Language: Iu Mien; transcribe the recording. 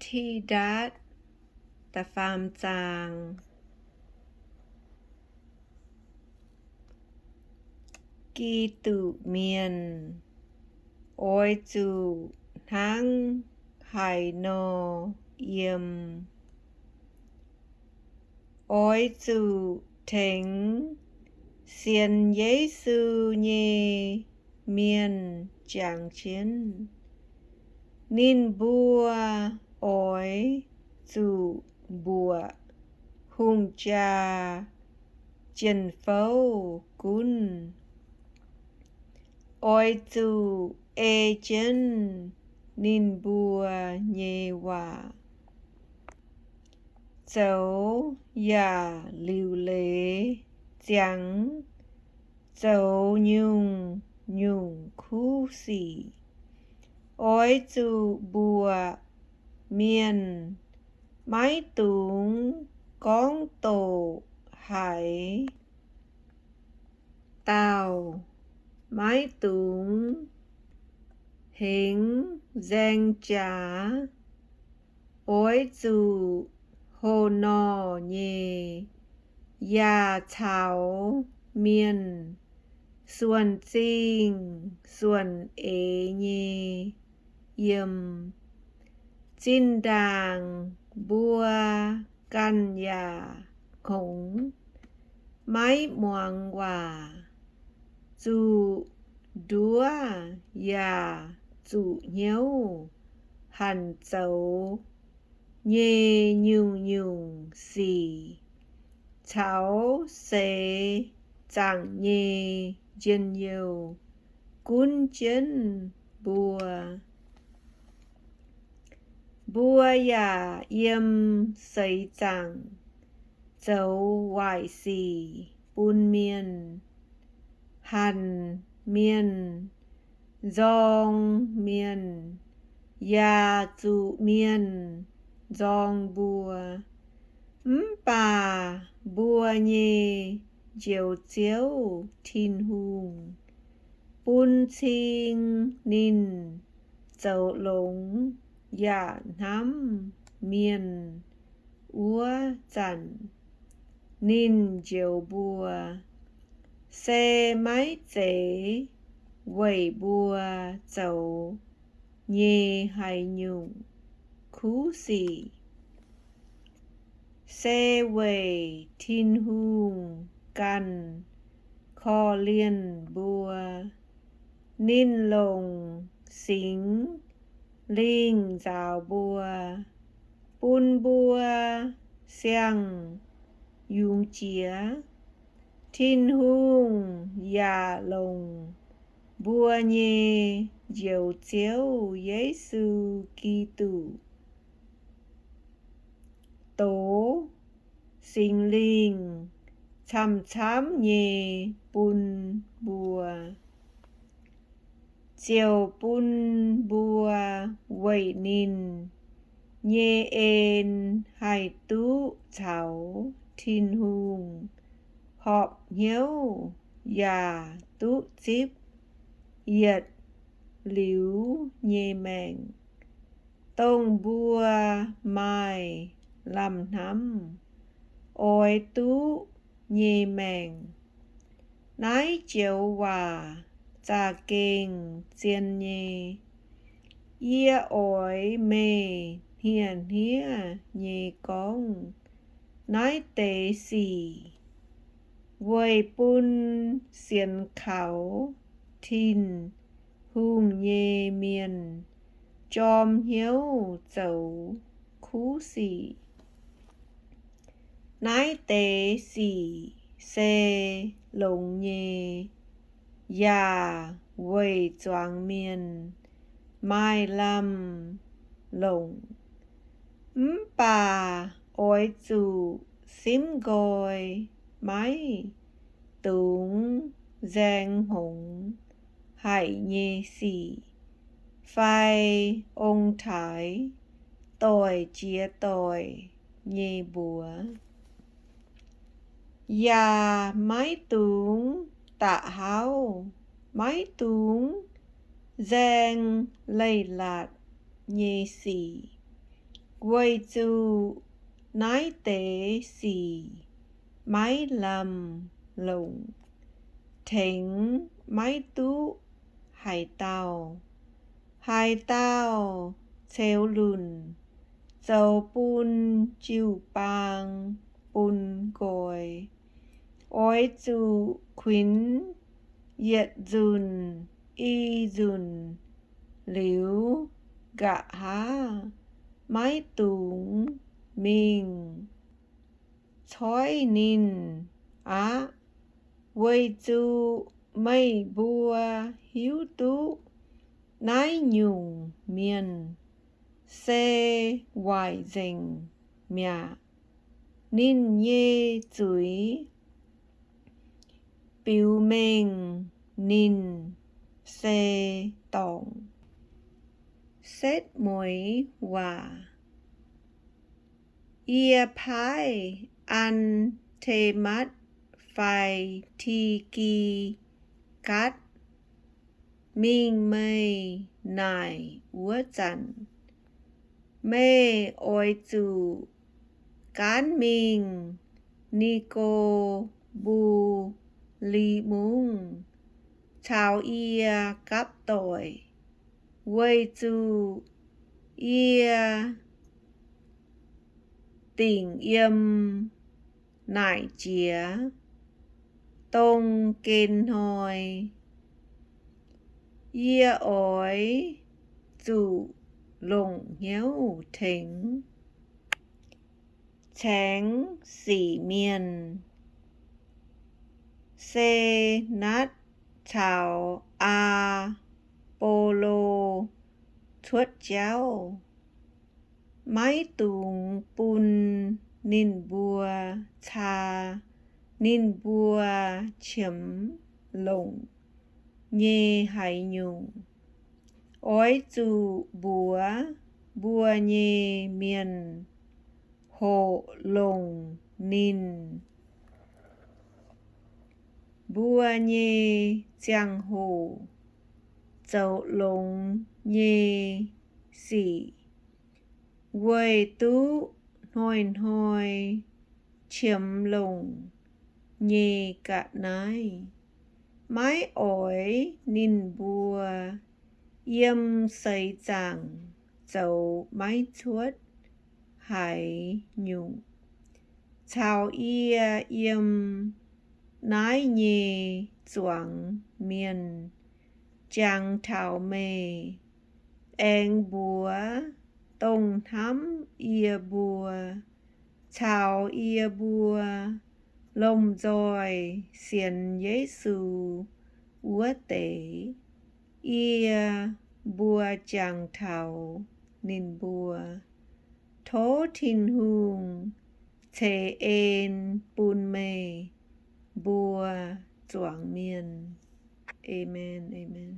Tidatc da'faam zaang. Giduc Mienh oix zuqc hnangv haaix nor yiem? Oix zuqc tengx sienx Yesu nyei mienh jangx jienv. Ninh mbuo oix zuqc mbuoqc hungh jaa jien-fouv gunv. Oix zuqc ei jienv ninh mbuo nyei waac, zoux yaac liuc leiz ziangx zoux nyungc-nyungc kuv sic. Oix zuqc mbuoqc mienh maiv dungx gorngv doqc haaix dauh, maiv dungx hengx nzaeng jaax. Oix zuqc hoh norh nyei, yaac caux mienh suonc zingh suonc eix nyei yiem. Zinh ndaangc mbuo ganh yaac hngongx, maiv muangx waac, zuqc nduov yaac zuqc hnyouv hanc zoux nyei nyungc-nyungc sic, caux seix zaangc nyei njien-youh gunv jienv mbuo. Mbuo yaac yiem seix zaangc zoux waaic sic bun mienh, hanc mienh, nzorng mienh, yaac zuqc mienh nzorng mbuo. Mv baac mbuo nyei Njoux Ziouv Tin-Hungh bun cing ninh zoux longx yaac hnamv mienh wuov zanc, ninh njoux mbuo, se maiv zeiz weic mbuo zoux nyei haaix nyungc kuv sic. Se weic Tin-Hungh ganh korv-lienh mbuo. Ninh longc Singx Lingh nzaaux mbuo, bun mbuo siang-yungz jiex. Tin-Hungh yaac longc mbuo nyei Njoux Ziouv Yesu Giduc dox Singx Lingh camv-camv nyei bun mbuo, ziouc bun mbuo weic ninh nyei en haih duqv caux Tin-Hungh horpc hnyouv yaac duqv zipv yietc liuz nyei maengc, dongh mbuo maaih lamh hnamv oix duqv nyei maengc. Naaiv joux waac za'gengh zien nyei. Yie oix meih hniev-hniev nyei gorngv naaiv deix sic weic bun sienx kaux Tin-Hungh nyei mienh jorm hnyouv zoux kuv sic. Naaiv deix sic se longx nyei, yaac weic zuangx mienh maaih lamh longc. Mv baac oix zuqc simv nqoi maiv dungx nzaeng hngongx haic nyei sic fai ong-taaix doic jiex doic nyei mbuox, yaac maiv dungx da'hauv, maiv dungx nzaeng leiz-latc nyei sic. Weic zuqc naaiv deix sic maiv lamh longc, tengx maiv duqv haaix dauh. Haaix dauh ceux lunc zoux bun jiu-baang bun nqoi. Oix zuqc kuinx yietc nzunc i nzunc liuz, nqa'haav maiv dungx mingh coiv ninh aqv. Weic zuqc meih mbuo hiuv duqv naaiv nyungc mienh se waaic nzengc mi'aqv. Ninh nyei zuiz biux mengh ninh se dorngc. Setv mueiz waac. Yie paaiv Aa^nde^matv fai Ti^gi^gatv mingh meih naaic wuov zanc, meih oix zuqc gaanv mingh Ni^go^mbu^li Mungv caux yie gapv doic, weic zuqc yie dingc yiem naaic jiex dong gen hnoi. Yie oix zuqc longc hnyouv tengx caengx sic mienh, Senatv caux Aa^bo^lo cuotv jauv. Maiv dungx bun ninh mbuo caa ninh mbuo qiemx longc nyei haaix nyungc. Oix zuqc mbuox mbuo nyei mienh hoqc longc ninh mbuo nyei ziangh hoc zoux longx nyei sic, weic duqv hnoi-hnoi qiemx longc nyei ga'naaiv. Maiv oix ninh mbuo yiem seix zaangc zoux maiv cuotv haaix nyungc. Caux yie yiem naaiv nyei zuangx mienh jangx taux meih, aengx mbuox dongh hnamv yie mbuo caux yie mbuo lomh nzoih sienx Yesu wuov deix, yie mbuo jangx taux ninh mbuo. Tov Tin-Hungh ceix en bun meih mbuo zuangx mienh. Aamen. Aamen.